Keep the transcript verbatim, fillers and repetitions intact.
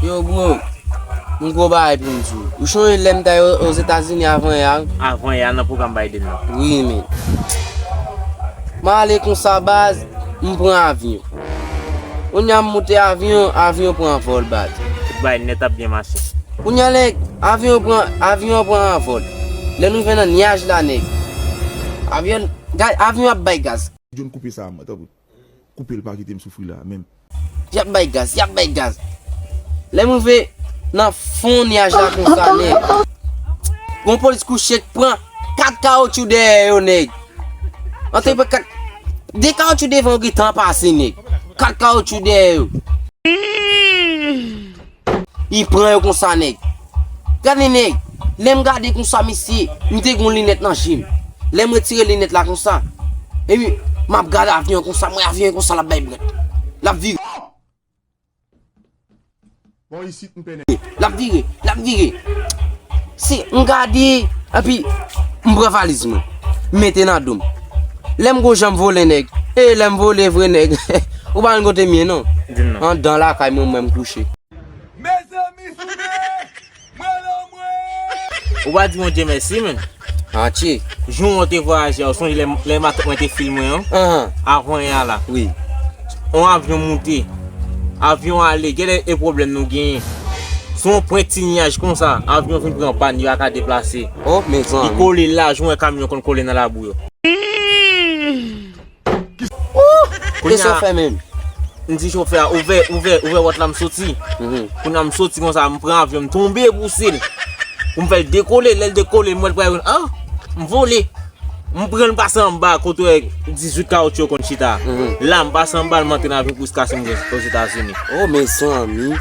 Yo, bro, m gwo bagay pou m di w. Ou chonje lè m t al Ozetazini avan yè a? Avan yè a nan pwogram Biden nan. Wi, men. M ale konsa, baz, m pran avyon. Kounye a m moute avyon, avyon pran vòl, baz. Tout bagay nèt ap byen mache. Kounye a, nèg, avyon pran, avyon pran vòl. Lè nou rive nan nyaj la, nèg, avyon, ga-, avyon ap bay gaz. John, koupe sa, mwen, tanpri. Koupe l, pa kite m soufri la menm. Y ap bay gaz, y ap bay gaz. Lè m rive nan fon nyaj la konsa, nèg, gon polis kouche k pran kat kawotchou dèyè yo, nèg. Antre pran kat, de kawotchou devan yo gentan pase, nèg. Kat kawotchou dèyè yo. Li pran yo konsa, nèg. Gade, nèg. Lè m gade konsa, mesye, m te gen yon linèt nan je m. Lè m retire linèt la konsa, epi m ap gade avyon an konsa, m wè avyon an konsa, l ap bay brèt. L ap vire. Bon, isit, m pènè. L ap vire, l ap vire. Se, m gade, epi m pran valiz mwen. M mete nan do m. Lè m gon jan m vole, nèg. E, lè m vole vre, nèg. Ou pa konn kote m ye, non. Di m non. Anndan lakay mwen, mwen, m kouche. Mezanmi, foume! Mwen lanmwe! Ou pa di Bondye mèsi, menm. Atye. Jou w te vwayaje a, ou sonje lè, lè matant mwen te filme w, an? Ahan. Avan yè a la. Wi. On avyon moute. Avyon ale, genlè e pwoblèm nou genyen. Sou yon pwen ti nyaj konsa, avyon vin pran pàn, li pa ka deplase. Oh, mezanmi. Li kole la, jan w wè kamyon konn kole nan labou yo. Kounye a, sa w fè menm? M di chofè a, ouvè, ouvè, ouvè wòt la, m soti. Mhm. Kounye a, m soti konsa, m pran avyon, m tonbe bouse l. Pou m fè l dekole, lè l dekole, m wè l pral, ah, m vole. M pran l pase anba, kote w wè dizuit kawotchou yo konn chita. Mhm. La, m pase anba l, m antre nan avyon pou jiskaske m rive Ozetazini. Oh, mezanmi.